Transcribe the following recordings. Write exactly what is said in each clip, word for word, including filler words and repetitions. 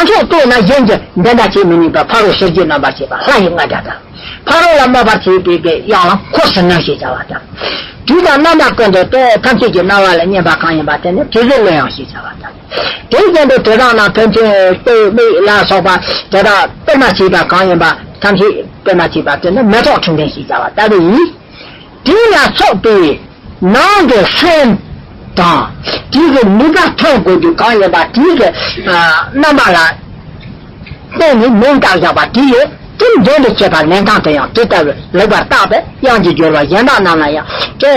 སྣ་ཚོགས་རྟོགས་ན་གཞན་གྱི་འདི་འདྲ་བྱེད་མི་ནུས་པ། ཕ་རོལ་ཕྱིར་གྱུར་རྣམ་པར་ཤེས་པ་ལྷ་ཡི་རྔ་སྒྲ་དང་། ཕ་རོལ་ལ་སྨད་པར་བྱེད་པའི་གི་དབྱངས་ལ་འཁོར་ཕྱིར་ནུབ་ཞེས་བྱ་བ་དང་། དུས་དང་རྣམ་པ་ཀུན་ཏུ་དེ་ཐམས་ཅད་ཀྱི་སྣང་བ་ལ་སྙན་པ་གང་ཡིན་པ་དེ་ནི་དེ་བཞིན་གླུ་དབྱངས་ཞེས་བྱ་བ་དང་། དེ་བཞིན་དུ་དེ་དག་རྣམས་ཕན་ཚུན་ལྟོས་མིག་ལ་སོགས་པ་དེ་དག་དཔེར་མ་བྱས་པ་གང་ཡིན་པ་ཐམས་ཅད་དཔེར་མ་བྱས་པ་དེ་ནི་མེ་ཏོག་ཕྲེང་ལྡན་ཞེས་བྱ་བ་ལྟ་བུ་ཡིན། དེ་ལ་སོགས་པའི་ནང་གི་སེམས་དང་། དེའི་གི་ནུས་པ་ཐོན་དགོས་རྒྱུ་གང་ཡིན་པ། དེའི་གི་ཨ་རྣམ་པ་ལ་བརྟེན་ནས་མིང་བཏགས་བཞག་པ་དེ་ཡིས། དེ་འདོན་དུ་བྱེད་པ་ལེན་སྟངས་དེ་ཡང་དེ་ལྟ་བུ་ལེགས་པར་བརྟགས་པས། དབྱངས་ཀྱི་སྦྱོར་བ་གཞན་དག་རྣམས་ལ་ཡང་དེ་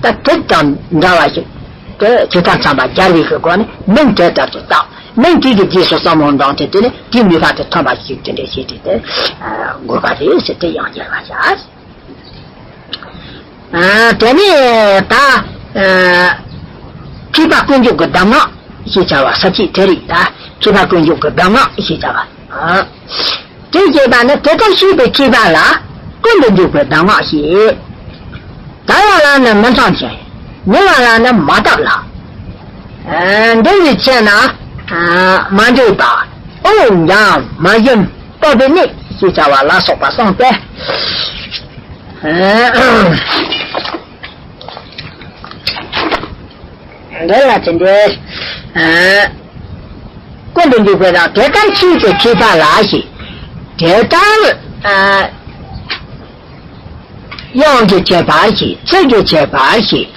ལྟ་དེ་དང་འདྲ་བ་ཞིག་དེ་ཇི་ལྟར་འཚམས་པ་སྦྱར་བའི་གི་སྒོ་ནས་མིང་དེ་ལྟར་དུ་བཏགས། མིང་དེ་གི་རྗེས་སུ་བསམ་བློ་འདྲེན་ཏེ་དེ་ནས་དེའི་ནུས་པ་དེ་ཐོན་པ་ཞིག་དེ་འདྲ་བྱས་ཏེ་དེ་ཨ་དགོས་པ་རེད་ཟེར་ཏེ་ཡང་བསྐྱར་བ་བྱ། ཨ། དེ་ནས་ད། ཨ། མཁས་པ་ཀུན་འཇུག་གི་གདམས་ངག་ཞེས་བྱ་བ་ས་བཅད་དེ་རེད་ད། མཁས་པ་ཀུན་འཇུག་གི་གདམས་ངག་ཞེས་བྱ་བ། ཨ། དེ་ཞེས་པ་ནི་དེ་ལྟར་ཤེས་པའི་མཁས་པ་ལ་ཀུན་ཏུ་འཇུག་པའི་གདམས་ངག་ཞེས། དལ་བ་ལ་ནི་མི་མཚམས་ཤིང་། མྱུར་བ་ལ་ནི་མ་བཏབ་ལ། ཨ། འདྲིལ་བའི་ཚེ་ན། ཨ། མ་འདྲིལ་བ། དབུགས་འབྱིན་མ་བཞིན་བཏབ་པའི་གནད་ཞེས་བྱ་བ་ལ་སོགས་པ་གསུངས་ཏེ། འདི་ལ་དེ་འདྲའི། ཨ། ཀུན་ཏུ་འཇུག་པའི་དང་དེ་ལྟར་ཤེས་པའི་མཁས་པ་ལ་ཞེས། དེ་ལྟར། ཨ། དབྱངས་ཀྱི་ཁྱད་པར་ཞེས། ཚིག་གི་ཁྱད་པར་ཞེས།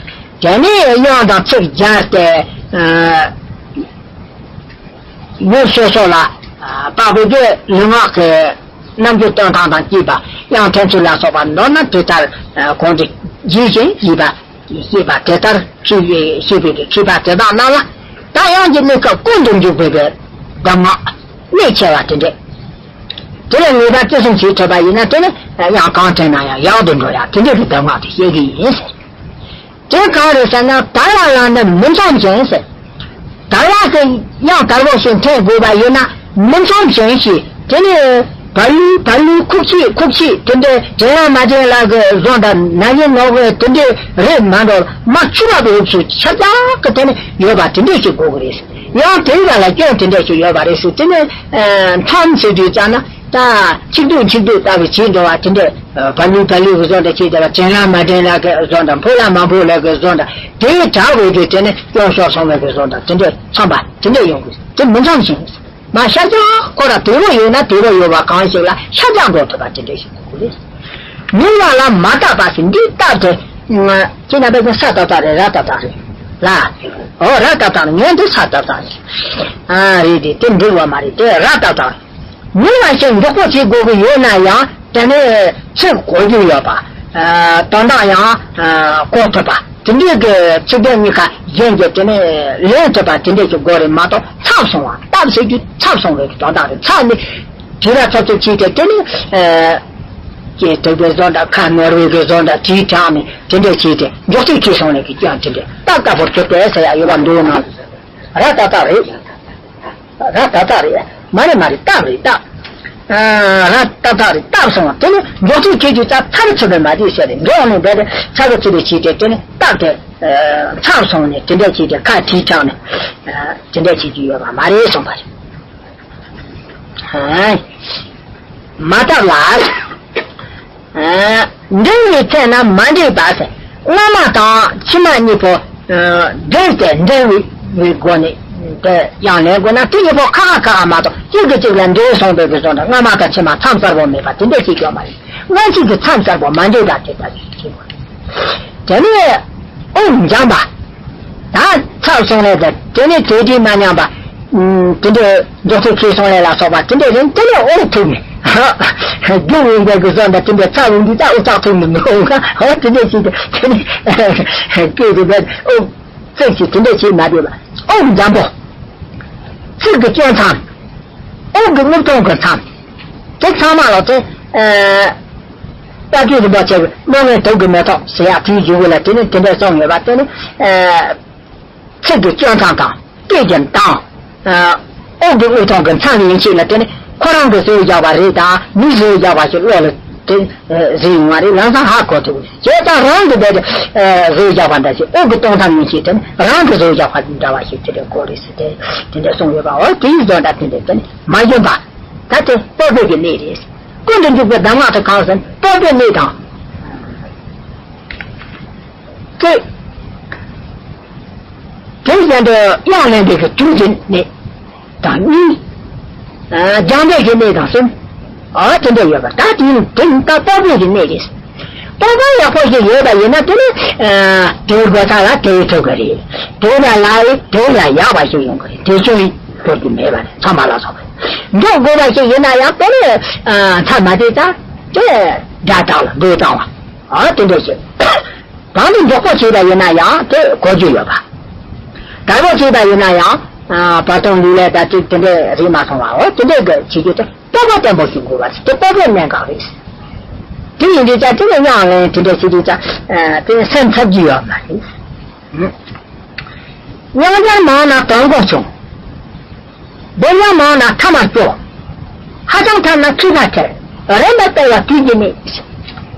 དེ་ནས་དབྱངས་དང་ཚིག་སྦྱར་ཏེ། ཨ། ཡུལ་སོ་སོ་ལ། ཨ། དཔག་པའི་གི་ལུས་ངག་གི་རྣམ་འགྱུར་སྟོན་སྟངས་དང་བཅས་པ། དབྱངས་འཐེན་ཚུལ་ལ་སོགས་པ་མདོར་ན་དེ་ལྟར། ཨ། གོང་དུ་ཞུས་ཤིང་ཞུས་པ། ཤེས་པ་དེ་ལྟར་ཤེས་པའི་ཤེས་པའི་གི་མཁས་པ་དེ་དག་རྣམས་ལ། ད་དབྱངས་ཀྱི་གནས་སྐབས་ཀུན་ཏུ་འཇུག་པའི་གི་གདམས་ངག་གནད་ཆེ་བ་དེ་འདྲས། དེ་ལ་ངེས་པ་བརྩི་སྲུང་བྱེད་ཐུབ་པ་ཡིན་ན། དེ་ནི་དབྱངས་གང་འཐེན་ན་ཡང་ཡག་ཏུ་འགྲོ་ཡ་དེ་འདྲས་ཀྱི་གདམས་ངག་དེ་བཤད་ཀྱི་ཡིན་ཟེར། དེ་གང་རེད་ཟེར་ན། དལ་བ་ལ་ནི་མི་མཚམས་ཤིང་ཟེར། དལ་བ་ཟེར་དབྱངས་དལ་བོ་ཞིག་འཐེན་དགོས་པ་ཡིན་ན། མི་མཚམས་ཤིང་ཞེས། དེ་ནི་བ་ལུ་བ་ལུ་ཁུག་ཆེ་ཁུག་ཆེ་དེ་འདྲའི་དྲན་ཡང་མ་དྲན་ལ་གི་བཟོ་འདྲ། ན་ཡིན་ནོ་གི་དེ་འདྲའི་རེད་མ་གཏོགས། མ་འཆུགས་པ་གི་འུབ་སུ་ཆ་ཚང་གི་དེ་ནི་ཡོད་པ་དེ་འདྲས་ཞིག་དགོས་ཀྱི་རེད། ཡང་དེ་བ་ལ་སྐྱོན་དེ་འདྲས་ཞིག་ཡོད་པ་རེད་ཟེར། དེ་ནི་མཚམས་ཟེར་དུས་ཙམ་ན། ད་ཆིག་ཏུ་ཆིག་ཏུ་ལྟ་བུ་བྱེད་འགྲོ་བ་དེ་འདྲས། བ་ལུ་བ་ལུ་གི་བཟོ་འདྲ་བྱེད་བསྡད་པ། དྲན་ལ་མ་དྲན་ལ་གི་བཟོ་འདྲ། འཕོ་ལ་མ་འཕོ་ལ་གི་བཟོ་འདྲ། དེའི་དྲག་འོས་དུས་དེ་ནི་སྐྱོན་ཤོར་སོང་བའི་གི་བཟོ་འདྲ། དེ་འདྲས་མཚམས་པ་དེ་འདྲས་ཡོང་གི། དེ་མི་མཚམས་ཤིང་། མ་ཤར་རྒྱག་ཁོ་ར་དེ་རུ་ཡོད་ན་དེ་རུ་ཡོད་པ་གང་ཞིག་ལ་ཤར་རྒྱག་འགྲོ་ཐུབ་པ་དེ་འདྲས་ཞིག་དགོས་ཀྱི་རེད། མྱུར་བ་ལ་མ་བཏབ་པ་ཞིག་འདི་བཏབ་དེ། ཁྱེད་རྣམ་པས་ཀྱང་ས་བཏབ་བཏབ་རེད། ར་བཏབ་བཏབ་རེད་ལ། ཨོ་ར་བཏབ་བཏབ་རེད། ངས་འདི་ས་བཏབ་བཏབ་རེད། ཨ་རེད་དེ་དེ་འགྲིག་པ་མ་རེད། དེ་ར་བཏབ་བཏབ་རེད། མྱུར་བ་ཞིག་མགྱོགས་པོ་བྱེད་དགོས་ཀྱི་ཡོད་ན་ཡང་དེ་ནས་ཚིག་གོ་རྒྱུ་ཡོད་པ། ཨ། དོན་དག་ཡང་ཨ་གོ་ཐུབ་པ། དེ་འདྲའི་གི་ཚིག་དོན་གཉིས་ཀ་གཞན་གྱིས་དེ་ནས་ལེན་ཐུབ་པ་དེ་འདྲའི་གི་སྒོ་རེད་མ་གཏོགས། ཚབ་སོང་བ། བཏབ་ཟེར་རྒྱུ་ཚབ་སོང་བའི་དོན་དག་རེད། ཚབ་ནི་དུས་ར་ཚབ་ཚུབ་བྱས་ཏེ་དེ་ནི་ཨ་ཀྱེ་དུག་པའི་བཟོ་འདྲ། ཁ་ནོར་བའི་གི་བཟོ་འདྲ། དྲིས་དྲངས་ནས་དེ་འདྲ་བྱས་ཏེ་མགྱོགས་ཚད་ཁེལ་སོང་ནས་གི་སྐྱོན་དེ་འདྲ། ད་དཀའ་པོར་གྱུར་ཏེ་ཟེར་ཡ་ཡོད་པ་འདུག་ན། ར་ཏག་ཏག་རེད། ར་ཏག་ཏག་རེད། མ་རེད་མ་རེད། སྟབས་རེད་སྟབས། ཨ། ར་ཏག་ཏག་རེད། སྟབས་སོང་བ། དེ་ནི་མགྱོགས་ཚད་ཁྱེད་ཀྱིས་ད་ཚར་ཚུད་པའི་མ་དེ་ཟེར་རེད། འགྲོ་ནས་བསྡད་དེ་ཚར་གི་ཚུད་པའི་ཆེད་དེ་དེ་ནི་སྟབས་དེ་ཚར་སོང་ནས་དེ་འདྲ་བྱས་ཏེ་ཁ་བྲིས་དྲངས་ནས་དེ་འདྲ་བྱེད་ཀྱི་ཡོད་པ་མ་རེད་གསུངས་པ་རེད། མ་བཏབ་ལ། འདྲིལ་བའི་ཚེ་ན་མ་འདྲིལ་བ་ཟེར། སྔ་མ་དང་ཕྱི་མ་གཉིས་པོ། འདྲིལ་ཏེ་འདྲིལ་བའི་སྒོ་ནས་དེ་ཡང་ལེན་དགོས་ན། དེ་གཉིས་པོ་ཁ་ཁ་ཁ་ཁ་མ་གཏོགས་གཅིག་གིས་གཅིག་ལ་འདྲིལ་སོང་བའི་གི་བཟོ་འདྲ། སྔ་མ་དང་ཕྱི་མ་མཚམས་གསལ་པོ་མེད་པ་དེ་འདྲ་ཞིག་ཡོད་མ་རེད། སྔ་ཕྱི་གི་མཚམས་གསལ་པོ་མ་འདྲིལ་བ་དེ་ལྟ་བུ་ཞིག་དགོས། དེ་ནས་དབུགས་འབྱིན་པ། ད་ཚར་སོང་ནས་དེ་ནས་དེ་དུས་མ་ཉམས་པ། དེ་འདྲའི་མགྱོགས་ཚད་ཁེལ་སོང་ལས་ལ་སོགས་པ་དེ་འདྲ་རེད། དེ་ནས་དབུགས་ཐུག་ནས། རྒྱུ་འོང་བའི་གི་བཟོ་འདྲ། དེ་འདྲའི་ཚར་འོང་དུས་ད་དབུགས་ཐག་ཐུག་ནས་མི་འོང་ག། འོ་དེ་འདྲ་ཞིག་དེ་ནས་སྐད་དེ་བས་དབུགས་ཚིག་ཅིག་དེ་འདྲ་བྱེད་མ་བདེ་བ། དབུགས་འཇམ་པོ། ཚིག་གི་སྐྱོན་མཚམས། དབུགས་ཀྱི་རྔུབ་གཏོང་གི་མཚམས། དེ་ཚང་མ་ལ་དེ། ཨ། དཔལ་ལྡན་རིན་པོ་ཆེ་གི་རྣོ་ངར་དུག་གི་མེ་ཏོག་ཟེར་ཡག་དེའི་མཇུག་ལ་དེ་ནི་དེ་འདྲ་གསུངས་ཡོད་པ་དེ་ནི། ཨ། ཚིག་གི་སྐྱོན་མཚམས་དང་། སྐད་ཀྱི་གདངས། ཨ། དབུགས་ཀྱི་རྔུབ་གཏོང་གི་མཚམས་ཡིན་ཕྱིར་ལ་དེ་ནི་ཁོ་རང་གིས་བཟོས་བཞག་པ་རེད་དང་། མིས་བཟོས་བཞག་པ་ཞིག་བློ་ལ་ དེ་བཟོས་ཡོང་བ་རེད། ལམ་སང་ཧ་གོ་ཐུབ་ཀྱི་རེད། བྱས་ཙང་རང་གི་དེ་བཟོས་བཞག་པ་འདྲ་ཞིག། དབུགས་ཀྱི་གཏོང་སྟངས་ཡིན་ཞིག་དེ་ནི་རང་གི་བཟོས་བཞག་པ་འདྲ་བ་ཞིག་དེ་འདྲ་གོ་རེད་ཟེར་ཏེ་དེ་འདྲ་གསུངས་ཡོད་པ། འོ་དེའི་བཟོ་འདྲ་དེ་འདྲ་དེ་ནི་མ་ཞུམ་པ། ད་དེ་སྤོབས་པའི་གི་གནས་རེད། ཀུན་ཏུ་འཇུག་པའི་གདམས་ངག་དེ་གང་ཟེར་ན་སྤོབས་པའི་གནས་དང་། ཅེས། དེ་བཞིན་དུ་དབྱངས་ལེན་པའི་གི་དུས་ཀྱི་གནས་དང་གཉིས། སྦྱངས་པའི་གི་གནས་དང་གསུམ། ཨ་དེ་འདྲ་ཡོད་པ། ད་དེ་ནི་དེ་ནི་ད་སྤོབས་པའི་གི་གནས་རེད། སྤོབས་པ་ཡག་པོ་ཞིག་ཡོད་པ་ཡིན་ན་དེ་ནི་དེའི་གོ་ས་ལ་དེའི་ཐུག་གི་རེད། དེ་ལ་ལ་ཡི་དེ་ལ་ཡག་པ་ཞིག་ཡོང་གི་རེད། དེ་ཆུང་གོ་གི་མེད་པ་རེད། ཚང་མ་ལ་སོགས་པ་འགྲོ་དགོས་པ་ཞིག་ཡིན་ན་ཡང་དེ་ནི་མཚམས་མ་དེ་ཙམ་དེ་དགྲ་དག་ལ་འགོས་བཏང་བ། ཨ་དེ་འདྲ་ཞིག། གང་དུ་འཇོག་པོ་བྱས་པ་ཡིན་ན་ཡང་དེ་གོ་རྒྱུ་ཡོད་པ། དགའ་པོ་བྱས་པ་ཡིན་ན་ཡང་བར་སྟོང་ལུས་ལས་ད་ཅིག་དེ་འདྲའི་རིག་མ་སོང་བའོ། དེ་འདྲའི་གི་བྱེད་རྒྱུ་དེ་སྤོབས་པ་བརྟན་པོ་ཞིག་དགོས་པ་ཞིག། དེ་སྤོབས་པའི་གནད་འགག་རེད། དེ་ཡིན་དུས་ཀྱང་དེ་ནི་དབྱངས་ལེན་དེ་འདྲ་བྱེད་དུས་ཀྱང་དེ་སེམས་འཚབ་རྒྱུ་ཡོད་མ་རེད། དབྱངས་འཆར་མང་ན་དོན་གོ་ཆུང་། འབུར་ཡང་མང་ན་ཐ་མར་སྐྱོ། ཧ་ཅང་ཐལ་ན་མཁས་པ་ཐལ། རིམ་པར་སྤེལ་བ་དུས་ཀྱི་གནས།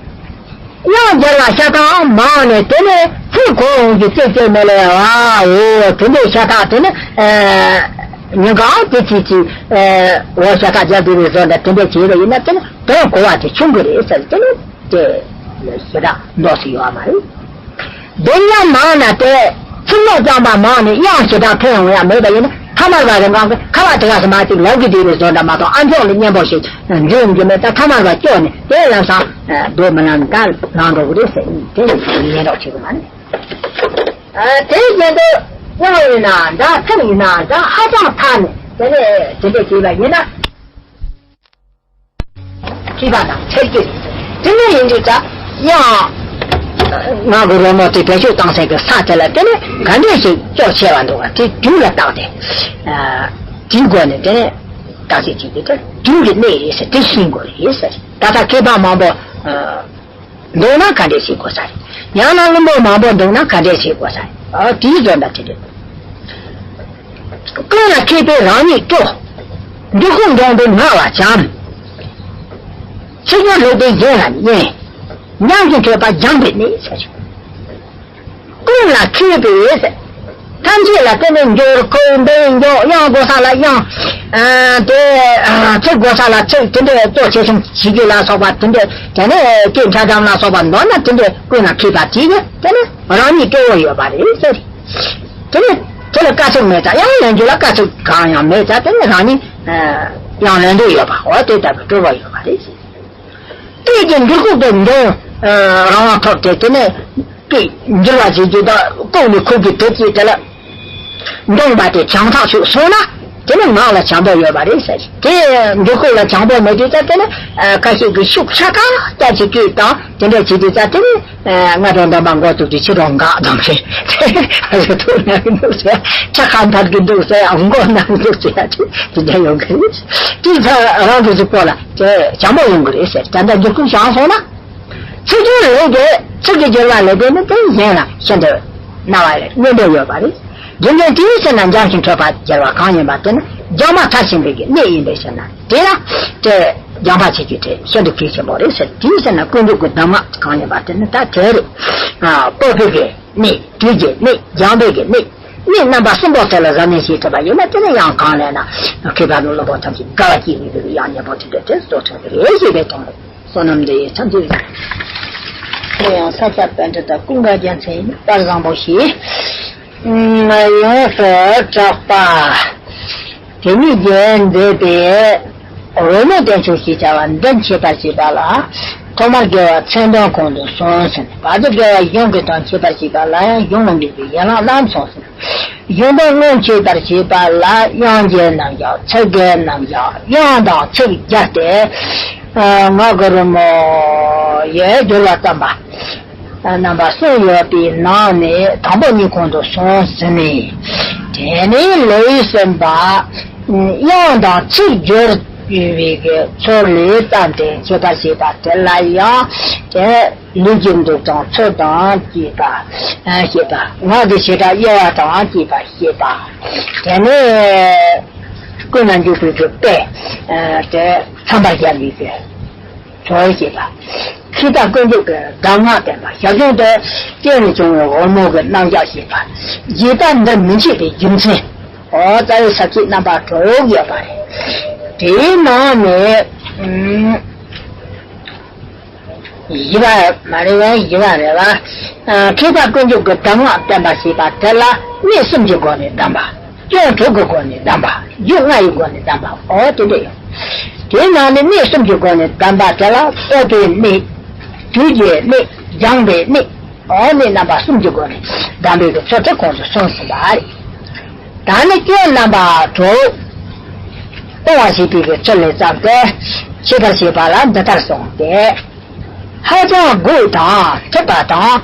དབྱངས་འགྱུར་བ་ཤ་སྟག་མང་ནས་དེ་ནས་ཚིག་གོ་འོང་གི་ཚིག་གཅིག་མི་ལས་བ་འོ་དེ་འདྲའི་ཤ་སྟག་དེ་ནི་ཉིན་གང་དེ་ཚིག་གཅིག་འོ་ཤ་སྟག་རྒྱབ་བསྡད་པའི་བཟོ་འདྲ་དེ་འདྲ་བྱས་པ་ཡིན་ན་དེ་ནི་དོན་གོ་བ་དེ་ཆུང་གི་རེད་ཟེར། དེ་ནི་དེ་ཞེ་དྲག་འདོགས་སུ་ཡོད་མ་རེད། འབུར་ཡང་མང་ན་དེ་ཚིག་ངོ་གཙང་མ་མང་ནས་དབྱངས་ཞེ་དྲག་ཐོན་ཡོང་ཡ་མེད་པ་ཡིན་ན་ཐ་མལ་པ་རེ་འགའ་གི་ཁ་བ་དེ་ག་སེ་མ་ཅིག་ལབ་གི་བསྡད་པའི་བཟོ་འདྲ་མ་གཏོགས་ཨ་མཆོག་ལ་སྙན་པོ་ཞིག་འདྲི་ཡོང་གི་མེད། ད་ཐ་མལ་པ་སྐྱོ་ནས་དེ་ལམ་སང་སྡོད་མི་ལང་འདྲ་ལང་འགྲོ་གི་རེད་ཟེར། དེ་ནི་ཉན་རོགས་བྱེད་གི་མ་རེད། དེ་བཞིན་དུ་དབྱངས་ཡིན་ན་འདྲ་ཚིག་ཡིན་ན་འདྲ་ཧ་ཅང་ཐ་ནས་དེ་ནས་དེ་འདྲ་བྱས་པ་ཡིན་ན། མཁས་པ་དང་འཕྲད་ཀྱི་རེད། དེ་འདྲ་ཡིན་དུས་ད་ཡང་ང་གི་རོལ་མོ་དེ་བེད་སྤྱོད་བཏང་སའི་གི་ས་དེ་ལ་དེ་ནི་ག་འདྲས་ཞིག་སྐྱོ་ཆེ་བ་འདུག་ག་དེ་དུས་ལ་བརྟགས་ཏེ་དེའི་སྒོ་ནས་དེ་ནི་བརྟག་དཔྱད་བྱེད་ཀྱི་དེ་དུས་ཀྱི་གནས་རེད་ཟེར། དེ་ཤེས་དགོས་རེད་ཟེར། ད་ལྟ་མཁས་པ་མང་པོ་འདུག་ན་ག་འདྲས་ཞིག་དགོས་ས་རེད། ཡང་ན་བླུན་པོ་མང་པོ་འདུག་ན་ག་འདྲས་ཞིག་དགོས་ས་རེད། ཨ་དེའི་དོན་དག་དེ་རེད། ཀུན་ལ་མཁས་པས་རང་ཉིད་སྐྱོ། འདུ་ཁུག་འགྲོ་འདུག་ངག་ལ་བྱམས། ཕྱི་སྦྱོར་ལེགས་པས་གཞན་ལ་སྙན། ཉམས་ཀྱིས་འཕྲད་པ་སྦྱངས་པའི་གནས་ཟེར། ཀུན་ལ་མཁས་པས་ཐམས་ཅད་ལ་དེ་ནས་འགྱུར་ཁུག་འདི་འགྱོ་དབྱངས་དགོས་ས་ལ་དབྱངས། དེ་ཚིག་དགོས་ས་ལ་ཚིག་དེ་འདྲའི་གཙོ་ཆེ་ཆུང་བྱེད་རྒྱུ་ལ་སོགས་པ་དེ་འདྲའི་དེ་ནས་སྐད་ཕྲ་གྲམ་ལ་སོགས་པ་མདོར་ན་དེ་འདྲའི་ཀུན་ལ་མཁས་པ་དེ་གི་དེ་ནས་རང་ཉིད་སྐྱོ་བོ་ཡོད་པ་རེད་ཟེར། དེ་ནི་དེ་ལ་དཀའ་ཚེགས་མེད་ཙང་དབྱངས་ལེན་རྒྱུ་ལ་དཀའ་ཚེགས་གང་ཡང་མེད་ཙང་དེ་ནི་རང་ཉིད་དབྱངས་ལེན་འདོད་ཡོད་པ་འོ་དེ་ལྟ་བུའི་སྤྲོ་བ་ཡོད་པ་རེད། སྐད་ཀྱི་འགྱུར་ཁུག་ཏུ་འདོན་རང་དབང་ཐོབ་སྟེ་དེ་ནི་སྐད་འགྱུར་བ་བྱེད་རྒྱུ་དང་ལྐོག་ནས་ཁུག་གི་དེ་ཅིག་དེ་ལ་འདོན་པ་དེ་བྱང་ཐག་ཆོད་སོང་ན་དེ་ནི་ངག་ལ་བྱམས་པོ་ཡོད་པ་རེད་ཟེར། དེ་འགྱུར་ཁུག་ལ་བྱམས་པོ་མེད་དུས་ཙང་དེ་ནི་ཁ་ཤས་ཀྱི་ཤུགས་ཆ་ག་སྐྱ་ཆེ་སྐད་དང་དེ་འདྲ་བྱེད་དུས་ཙང་དེ་ནི། སྔ་དྲོ་འདོན་པ་མགོ་བཙུགས་ཏེ་ཕྱི་དྲོ་འགག་གཏོང་ཞིང་། ཨ་ཟེར་ཐུགས་ན་གི་འདུག་ཟེར། ཆ་ཁ་འཐར་གི་འདུག་ཟེར། མགོ་ན་གི་འདུག་ཟེར། དེ་འདྲ་ཡོང་གི་རེད། དེ་ཚོ་རང་གི་གཟུགས་པོ་ལ་དེ་བྱམས་པོ་ཡོང་གི་རེད་ཟེར། ད་ལྟ་འགྱུར་ཁུག་བྱང་སོང་ན། ཚིག་སྦྱོར་ལེགས་ཏེ་ཚིག་གི་སྦྱོར་བ་ལེགས་པས་ནི་དེ་གཞན་ལ་ཤིན་ཏུ་རྣ་བར་སྙན་པོ་ཡོད་པ་རེད། རྒྱུ་མཚན་དེའི་ཕྱིར་ན་འཇམ་ཞིང་འཕྲོད་པ་སྦྱར་བ་གང་ཡིན་པ་དེ་ནི་སྦྱངས་པ་མཐར་ཕྱིན་པའི་གི་གནས་ཡིན་པའི་ཕྱིར་ན། དེ་ལ་དེ་སྦྱངས་པ་བྱེད་རྒྱུ་དེ་ཤིན་ཏུ་གལ་ཆེན་པོ་རེད་ཟེར། དེའི་ཕྱིར་ན་ཀུན་རྫོབ་ཀྱི་གདམས་ངག་གང་ཡིན་པ་དེ་ནི་ད་དེ་རེད། ཨ་སྤོབས་པའི་གི་གནས། དུས་ཀྱི་གནས། སྦྱངས་པའི་གི་གནས། གནས་རྣམ་པ་གསུམ་པོ་དེ་ལ་གཟབ་ནན་བྱེད་ཐུབ་པ་ཡིན་ན་དེ་ནི་ཡང་གང་ལས་ན་མཁས་པ་ནི་བླུན་པོ་ཐམས་ཅད་དགའ་བ་སྐྱེ་བའི་གི་ཡང་སྙིང་པོ་དེ་འདྲ་དེ་རྫོགས་ཐུབ་ཀྱི་རེད་ཞེས་པའི་དོན་རེད། བསོད་ནམས་འདི་ཡིས་ཐམས་ཅད་ཀྱི། དེ་ཡང་ས་སྐྱ་པཎྜི་ཏ་ཀུན་དགའ་རྒྱལ་མཚན་ཡིན་པར་བཟང་པོ་ཞེས། ཡོངས་སུ་གྲགས་པ། དེ་ཉིད་ཀྱིས་མཛད་པའི་རོལ་མོའི་བསྟན་བཅོས་ཞེས་བྱ་བ་འདི་འཆད་པར་བྱེད་པ་ལ། ཐོག་མར་དགེ་བ་མཚན་དོན་ཁོང་དུ་སོང་ཟིན། བར་དུ་དགེ་བ་གཞུང་གི་དོན་འཆད་པར་བྱེད་པ་ལ་ཡང་གཞུང་ལུང་གི་ཡན་ལག་རྣམས་སོང་ཟིན། གཞུང་དོན་དངོས་འཆད་པར་བྱེད་པ་ལ་དབྱངས་འགྱུར་རྣམ་གཞག་ཚིག་འགྱུར་རྣམ་གཞག་དབྱངས་དང་ཚིག་སྦྱར་ཏེ། ངག་གི་རོལ་མོ་ཡི་སྦྱོར་བ་བརྩམས་པ་རྣམ་པ་གསུམ་ཡོད་པའི་ནང་ནས་དང་པོ་ཉིད་ཁོང་དུ་སོང་ཟིན་ནས། དེ་ནས་ལེའུ་གསུམ་པ་དབྱངས་དང་ཚིག་སྦྱོར་བའི་གི་ཚུལ་ལས་བརྩམས་ཏེ་འཆད་པར་བྱེད་པ་དེ་ལ་ཡང་དེ། ལུས་ཀྱི་མདོག་དང་ཚུལ་དང་བཅས་པ་བཤད་པ། ངག་གི་བྱེ་བྲག་དབྱེ་བ་དང་བཅས་པ་བཤད་པ། དེ་ནས་ཀུན་ལ་འཇུག་པའི་གི་དཔེ་དེ་ཚངས་པར་སྦྱར་བའི་གི་ གྲོལ་ཞེས་པ། མཁས་པ་ཀུན་སྤྱོད་ཀྱི་གདམས་ངག་བསྟན་པ། ཞར་བྱུང་དུ་སྐྱེས་ནས་བྱུང་བའི་འོལ་མོ་གི་རྣམ་གཞག་ཞེས་པ། རྒྱས་པ་འདིར་མི་འཆད་པའི་རྒྱུ་མཚན། འོ་རྩ་བའི་ས་བཅད་རྣམ་པ་དྲུག་ཡོད་པ་རེད། དེའི་ནང་ནས་ཨུམ། བཞི་པ་མ་རེད་པ། བཞི་པ་རེད་པ། ཨ། མཁས་པ་ཀུན་སྤྱོད་ཀྱི་གདམས་ངག་བསྟན་པ་ཞེས་པ་དེ་ལ་གནས་གསུམ་གྱི་སྒོ་ནས་གདམས་པ། སྐྱོན་དྲུག་གི་སྒོ་ནས་གདམས་པ། རྒྱུ་ལྔ་ཡི་སྒོ་ནས་གདམས་པ། འོ་དེ་འདྲ་ཡོད། དེའི་ནང་ནས་གནས་གསུམ་གྱི་སྒོ་ནས་གདམས་པ་དེ་ལ་བསྟོད་པའི་གནས། དུས་ཀྱི་གནས། སྦྱངས་པའི་གནས། འོ་གནས་རྣམ་པ་གསུམ་གྱི་སྒོ་ནས་གདམས་པའི་གི་ཚུལ་དེ་གོང་དུ་གསུངས་ཟིན་པ་རེད། ད་ནི་སྐྱོན་རྣམ་པ་དྲུག་སྤོང་བ་ཞེས་པའི་གི་ཚུལ་ལས་བརྩམས་ཏེ་འཆད་པར་བྱེད་པ་ལ་འདི་ལྟར་གསུངས་ཏེ། ཧ་ཅང་རྒོད་དང་འཐད་པ་དང་།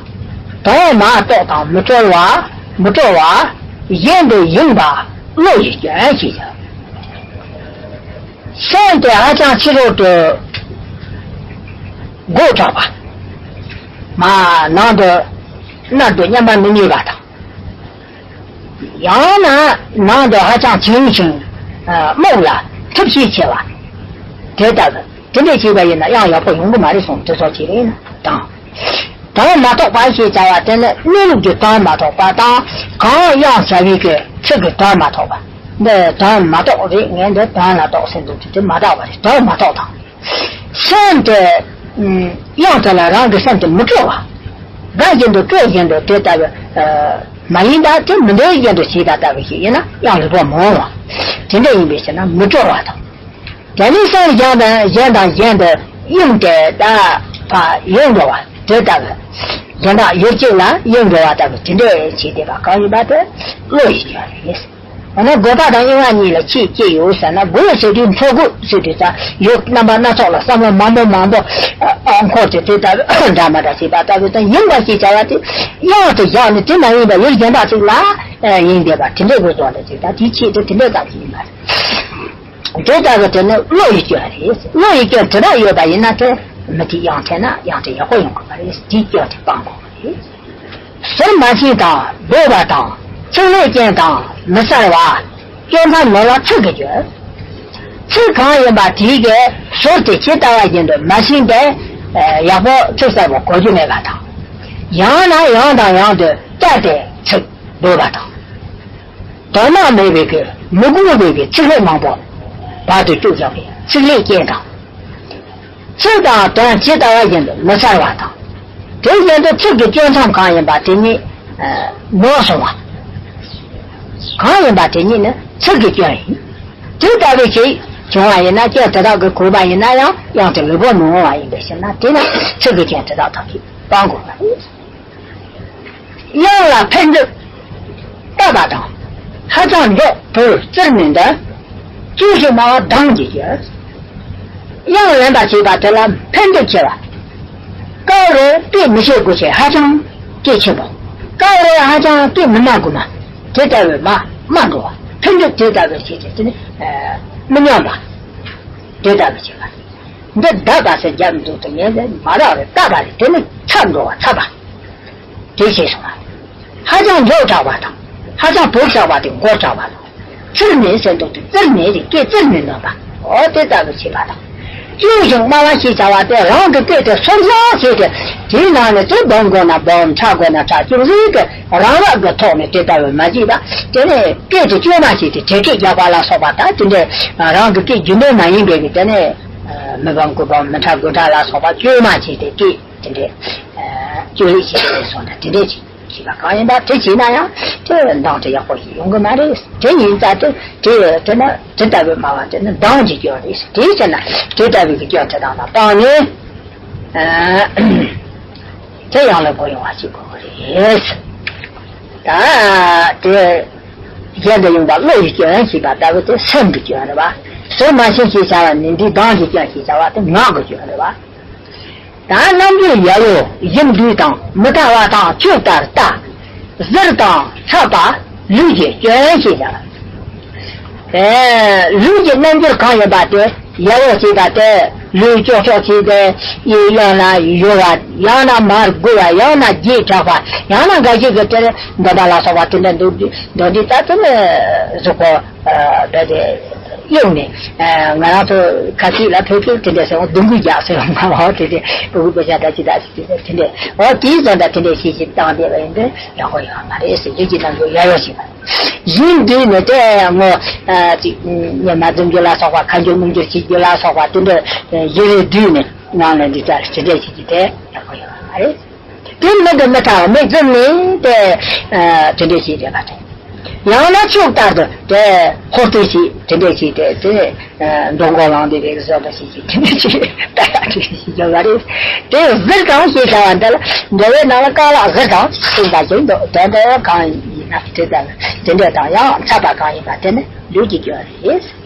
དོན་མ་རྟོགས་དང་མི་གྲོལ་བ། མི་གྲོལ་བ། གཞན་དུ་ཡེངས་པ། བློ་ཡི་སྐྱོན་ཞེས་བྱ། སེམས་དེ་ཧ་ཅང་ཕྱི་རོལ་དུ་རྒོད་དྲགས་པ། མ་ནང་དུ་མནར་དུ་མཉམ་པར་མི་གནས་པ་དང་། ཡང་ན་ནང་དུ་ཧ་ཅང་བྱིང་ཞིང་རྨོག་ལ་འཐིབས་ཤས་ཆེ་བ། དེ་ལྟ་བུ་དེ་འདྲས་བྱས་པ་ཡིན་ན་ཡང་ཡག་པོ་ཡོང་གི་མ་རེད་གསུངས། དེ་སོགས་ཅིག་རེད་ན་དང་། དོན་མ་རྟོགས་པ་ཞེས་བྱ་བ་དེ་ནི་གནས་ལུགས་ཀྱི་དོན་མ་རྟོགས་པ་དང་། གང་དབྱངས་བྱ་བའི་གི་ཚིག་གི་དོན་མ་རྟོགས་པ། འདི་དོན་མ་རྟོགས་རེད། ངས་འདི་དོན་ལ་རྟོགས་ཟེར་འདུག་དེ་མ་རྟོགས་པ་རེད། དོན་མ་རྟོགས་དང་། སེམས་དེ་དབྱངས་དེ་ལ་རང་གི་སེམས་དེ་མི་སྤྲོ་བ། དགའ་བཞིན་དུ་སྤྲོ་བཞིན་དུ་དེ་ལྟ་བུ་མ་ཡིན་པ་དེ་མི་འདོད་བཞིན་དུ་བྱས་པ་ལྟ་བུ་ཞིག་ཡིན་ན་དབྱངས་ལུས་པོ་མི་འོང་བ། དེ་འདྲ་ཡིན་པའི་ཕྱིར་ན་མི་སྤྲོ་བ་དང་། དེ་ནས་སེམས་གཞན་དང་གཞན་དང་གཞན་དུ་གཡེངས་ཏེ་ད་ཕར་གཡེངས་འགྲོ་བ་དེ་ལྟ་བུ། གཞན་དག་ཡུལ་གཅིག་ལ་གཡེངས་འགྲོ་བ་ལྟ་བུ་དེ་འདྲ་བྱས་བསྡད་པ་གང་ཡིན་པ་དེ་བློ་ཡི་སྐྱོན་རེད། འོ་ན་རྒོད་པ་དང་གཡེང་བ་གཉིས་ལ་ཁྱད་ཅི་ཡོད་ཟེར་ན། རྒོད་ཟེར་དུས་འཕྲོ་རྒོད་ཟེར་དུས་ཙང་ཡུལ་རྣམ་པ་སྣ་ཚོགས་ལ་བསམ་བློ་མང་པོ་མང་པོ་འཁོར་ཏེ་དེ་ལྟ་བུ་འདྲ་མ་འདྲ་བྱེད་པ་ལྟ་བུ་དང་། གཡེངས་པ་ཞེས་བྱ་བ་དེ་དབྱངས་དེ་བཞག་ནས་དེ་མ་ཡིན་པ་ཡུལ་གཞན་དག་ཅིག་ལ་གཡེངས་བསྡད་པ་དེ་འདྲའི་དགོས་དོན་དེ་ཅིག་དང་། དེའི་ཆེད་དུ་དེ་འདྲ་ཙམ་ཞིག་ཡིན་པ་རེད། དེ་ལྟ་བུ་དེ་ནི་བློ་ཡི་སྐྱོན་རེད། བློ་ཡི་སྐྱོན་དེ་འདྲ་ཡོད་པ་ཡིན་ན་དེ་མི་དེ་དབྱངས་འཐེན་ན་དབྱངས་དེ་ཡག་པོ་ཡོང་གི་མ་རེད། དེའི་སྐྱོན་དེ་སྤང་དགོས་པ་རེད། ཟུར་མ་ཕྱིན་དང་། རྒོད་པ་དང་། ཚིག་ལྷད་ཅན་དང་མི་གསལ་བ། སྐྱོན་ཚང་མེད་པ་ཚིག་གི་སྐྱོན། ཚིག་གང་ཡིན་པ་དེའི་གི་ཟུར་དེ་ཇི་ལྟ་བ་བཞིན་དུ་མ་ཕྱིན་པས་ཡག་པོ་ཚིག་གསལ་པོ་གོ་རྒྱུ་མེད་པ་དང་། ཡང་ན་ཡང་དང་ཡང་དུ་བསྐྱར་ཏེ་ཚིག་རྒོད་པ་དང་། དོན་དག་མེད་པའི་གི་མི་དགོས་པའི་གི་ཚིག་ལྷད་མང་པོ་བར་དུ་བཅུག་བཞག་པའི་ཚིག་ལྷད་ཅན་དང་། ཚིག་དང་དོན་ཇི་ལྟ་བ་བཞིན་དུ་མི་གསལ་བ་དང་། དེ་བཞིན་དུ་ཚིག་གི་སྐྱོན་ཚང་གང་ཡིན་པ་དེ་ཉིད་ནོར་སོང་བ། གང་ཡིན་པ་དེ་ཉིད་ནི་ཚིག་གི་སྐྱོན་ཡིན། དེ་ལྟ་བུའི་ཆེད་བྱུང་བ་ཡིན་ན། སྐྱོན་དེ་དག་གིས་གོས་པ་ཡིན་ན་ཡང་དབྱངས་དེ་ལུས་པོ་མི་འོང་བ་ཡིན་པའི་ཕྱིར་ན། དེ་ནི་ཚིག་གི་སྐྱོན་དེ་དག་དག་གིས་སྤང་དགོས་པ་རེད། དབྱངས་ལ་འཕེལ་འགྲིབ་བཏབ་པ་དང་། ཧ་ཅང་མགྱོགས་བུལ་བཙིར་མིན་འདྲ། ཅུང་ཞིག་སྨྲ་བ་གདངས་ཀྱིས་བསྐྱོན། དབྱངས་ལེན་པ་བྱེད་པ་དེ་ལ་འཕེལ་འགྲིབ་ཆེ་བ། སྐབས་རེ་སྐད་མི་ཤེས་དགོས་ཆེ་ཧ་ཅང་སྐད་ཆེན་པོ། སྐབས་རེ་ཧ་ཅང་སྐད་མི་སྨྲ་དགོས་མ། དེ་ལྟ་བུའི་མ་སྨྲ་འགྲོ་བ། འཕེལ་འགྲིབ་དེ་ལྟ་བུའི་ཆེ་དེ་དེ་ནི་མི་སྙོམས་པ། དེ་ལྟ་བུ་བྱེད་པ། འདི་བརྡ་ག་ཚོད་རྒྱབ་འདུག་དེ་ངས་ནི་མ་རག་རེད། བཏབ་པ་རེད། དེ་ནི་ཚ་འགྲོ་བ་ཚ་བ། དེ་ཤེས་སོང་བ། ཧ་ཅང་མགྱོགས་དྲགས་པ་དང་། ཧ་ཅང་བུལ་དྲགས་པ་དེ་མགོ་དྲགས་པ་དང་། ཚིར་མེད་ཟེར་འདུག་དེ་བཙིར་མེད་རེད། སྐད་བཙིར་མེད་འདོན་པ། འོ་དེ་ལྟ་བུ་བྱེད་པ་དང་། ཅུང་ཞིག་སྨྲ་བ་ཞེས་བྱ་བ་དེ་རང་གི་སྐད་དེ་སོར་བཞག་བྱས་ཏེ། དེའི་ནང་ནས་དེ་སྦོམ་དགོས་ན་སྦོམ། ཕྲ་དགོས་ན་ཕྲ། ཅུང་ཟད་ཀྱི་རང་རབ་ཀྱི་ཐོག་ནས་དེ་ལྟ་བུ་མ་བྱེད་པ། དེ་ནས་སྐད་དེ་བཅོས་མ་བྱས་ཏེ་དྲེལ་སྐད་རྒྱག་པ་ལ་སོགས་པ་དང་། དེ་འདྲའི་རང་གི་སྐད་རྒྱུན་ལྡན་མ་ཡིན་པའི་གི་དེ་ནས། མི་སྦོམ་དགུ་སྦོམ། མི་ཕྲ་དགུ་ཕྲ་ལ་སོགས་པ་བཅོས་མ་བྱས་ཏེ་སྐད་དེ་འདྲའི་བཅོས་ལེགས་བྱས་ཏེ་སོང་ན་དེ་འདྲའི་ཅིག་བྱས་པ་གང་ཡིན་པ་དེ་བྱས་ན་ཡང་དེ་གདངས་དེ་ཡག་པོ་ཞིག་ཡོང་གི་མ་རེད། དེ་ཡིན་ཙང་དེ་དེ་དེ་ན་དེ་ལྟ་བུའི་སྨྲ་བ་དེ་ནི་གདངས་ཀྱི་སྐྱོན་རེད། དེ་བྱས་ན་དེ་ལྟ་བུའི་གི་སྐྱོན་དེ་དག་ལ་སྤངས་ནས་དེ་ཡང་ལ་གོ་ཡོང་བ་ཞིག་དགོས་ཀྱི་རེད། ད་དེ་གཞན་དུ་ཡོང་བ་བློ་ཡི་སྐྱོན་ཞེས་པ་ལྟ་བུ་དེ་སེམས་ཀྱི་སྐྱོན་རེད་བ། ཟུར་མ་ཕྱིན་ཞེས་བྱ་བ་ནི་འདི་གདངས་ཀྱི་སྐྱོན་ཞེས་བྱ་བ་དེ་ངག་གི་སྐྱོན་རེད་བ། ད་རྣམ་འགྱུར་ཡལ་བོ་བཞིན་འདུས་དང་། མི་ལྟ་བ་དང་ཆོས་ལྟར་ལྟ། གཟིར་དང་འཐབ་པ་ལུས་ཀྱི་སྐྱོན་ཞེས་བྱ་བ། ཨེ། ལུས་ཀྱི་རྣམ་འགྱུར་གང་ཡིན་པ་དེ་ཡལ་བོ་ཞེས་པ་དེ་ལུས་ཀྱོག་ཀྱོག་བྱས་ཏེ་གཡས་གཡོན་ལ་གཡོ་བ། ཡང་ན་མར་སྒུར་བ། ཡང་ན་རྗེས་དྲག་པ། ཡང་ན་འགའ་ཞིག་གིས་དེར་འདོན་པ་ལ་སོགས་པ་དེ་འདྲ་འདུག་འདོན་དུས་ད་དེ་ནི་གཟུགས་པོ་རྦད་དེ་ གཡུག་ནས་ང་རང་ཚོ་ཁ་ཤས་ལ་ཕལ་ཆེར་དེ་འདྲ་ཟེར་བ་སྡུག་གུ་རྒྱག་ཟེར་བ་མ་བ་དེ་དེ་ཕྲུ་གུ་པེ་ཤ་ད་ཅི་ད་ཅི་དེ་འདྲ་འོ་དེའི་བཟོ་འདྲ་དེ་འདྲ་ཞིག་ཞིག་བཏང་བསྡད་པ་ཡིན་དུས་ཡག་པོ་ཡོད་མ་རེད་ཟེར་ཡིད་ཀྱི་ནང་དུ་ཡ་ཡོ་ཞིག་ཡིན་དུས་ནས་དེ་ངོ་ཅིག་ཉི་མ་འཛུམ་རྒྱུ་ལ་སོགས་པ་ཁ་འགྱུར་མིག་འགྱུར་བྱེད་རྒྱུ་ལ་སོགས་པ་དེ་འདྲ་ཡི་རེ་དུས་ནས་ནང་ལ་འདི་ལྟར་ཇི་འདྲ་ཞིག་གི་དེ་ཡག་པོ་ཡོད་མ་རེད། དེ་མི་འདི་མི་ཐག་མི་འཛུམ་ནས་དེ་དེ་འདྲ་ཞིག་རེད་པ་དེ། ཡང་ན་ཕྱུགས་ལྟར་དུ་དེ་ཧོར་སྟོན་ཞིག་དེ་འདྲ་ཞིག་དེ་དེ་མདོ་མགོ་ལངས་དེ་རེག་བཟོ་འདྲ་ཞིག་ཅིག་དེ་འདྲ་ཞིག་ད་ཡག་འདྲ་ཞིག་ཡོད་པ་རེད། དེ་གཟིར་གང་ཞེས་བྱ་བ་འདི་ལ་འགྲོ་བའི་ནང་ལ་རྐང་ལག་གཟིར་གང་གསུངས་པ་ཞིག་འདུག་དེ་འདྲ་གང་ཡིན་ན་དེ་ལྟར་དེ་འདྲ་དང་ཡང་འཚབ་པ་གང་ཡིན་པ་དེ་ནི་ལུས་ཀྱི་སྐྱོན་རེད།